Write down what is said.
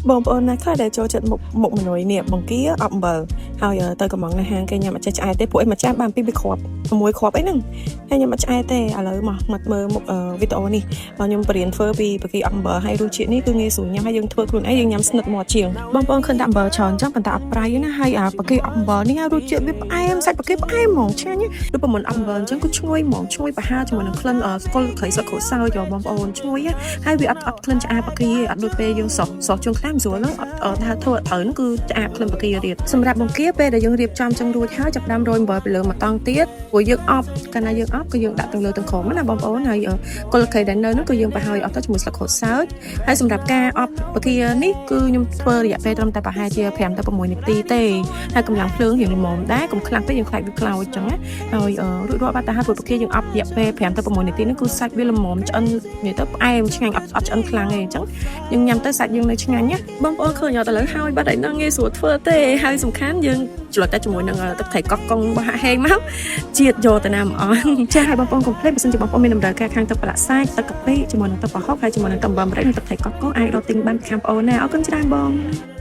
បងប្អូនណាខ្លះដែលចូលចិត្តមុខមុខមនុយនេះបង្គាអប់អំបិលហើយទៅកំងនៅហាងគេញ៉ាំអត់ចេះឆ្អែតទេព្រោះអីមួយចានបានពីរបីគ្រាប់6គ្រាប់អីហ្នឹងហើយញ៉ាំអត់ឆ្អែតទេឥឡូវមកមកមើលមុខវីដេអូនេះខ្ញុំបរៀនធ្វើពីបង្គាអប់អំបិលហើយរសជាតិនេះគឺងាយស្រួលញ៉ាំហើយយើងធ្វើខ្លួនឯងយើងញ៉ាំស្និទ្ធមាត់ជាងបងប្អូនឃើញតែអំបិលច្រើនចឹងប៉ុន្តែអត់ប្រៃណាហើយអាបង្គាអប់អំបិលនេះរសជាតិវាផ្អែមសាច់បង្គាផ្អែមហ្មងឆ្ងាញ់ដូចប្រមុនអប់អំបិលអញ្ចឹងគឺឈ្ងុយហ្មងឈ្ងុយប្រហើជាមួយនឹងក្លិនស្គល់ត្រីស្លឹកក្រូចសើចបងប្អូនឈ្ងុយហើយវាអត់អត់ក្លិនឆ្អាបបង្គាអត់ដូចពេលយើងសោះសោះជួនខ្លះមិនស្រួលហ្នឹងអត់ថាធ្វើអត់ត្រូវហ្នឹងគឺឆ្អាបក្លិនបង្គាទៀតសម្រាប់បង្គាពេលដែលយើងរៀបចំចឹងរួចហើយចាប់ផ្ដើមរោយអំបិលពីលើមកតង់ទៀតព្រោះយើងអប់កាលណាយើងអប់គឺយើងដាក់ទាំងលើទាំងក្រោមណាបងប្អូនហើយគល់ត្រីដែលនៅហ្នឹងគឺយើងប្រហើយអស់ទៅជាមួយស្លឹកក្រូចសើចហើយសម្រាប់ការអប់បង្គានេះគឺខ្ញុំធ្វើរយៈពេលត្រឹមតែប្រហែលជា5ទៅ6នាទីទេហើយកម្លាំងភ្លើងរៀងល្មមដែរកុំខ្លាំងពេកយើងខ្លាចវាខ្លោចចឹងណាហើយរួចរាល់បាត់ទៅហើយព្រោះបង្គាយើងអប់រយៈពេល5ទៅ6នាទីហ្នឹងគឺសាច់វាល្មមឆ្អិននិយាយទៅផ្អែមឆ្ងាញ់អត់អត់ឆ្អិនខ្លាំងទេអញ្ចឹងយើងញ៉ាំទៅសាច់យើងនៅឆ្ងាញ់ណាបងប្អូនឃើញអត់ឥឡូវហើយបាត់ហើយហ្នឹងងាយស្រួលធ្វើទេហើយសំខាន់យើងច្រឡតែជាមួយនឹងទឹកត្រីកោះកុងរបស់ហាក់ហេងមកជាតិយកទៅណាមិនអស់ចាស់ឲ្យបងប្អូនកុំភ្លេចបើសិនជាបងប្អូនមានតម្រូវការខាងទឹកប្រឡាក់សាច់ទឹកកាពិជាមួយនឹងទឹកប្រហុកហើយជាមួយនឹងទឹកអំបិលម្រេចនិងទឹកត្រីកោះកុងអាចរកទិញបានខាងបងប្អូនណាអរគុណច្រើនបង។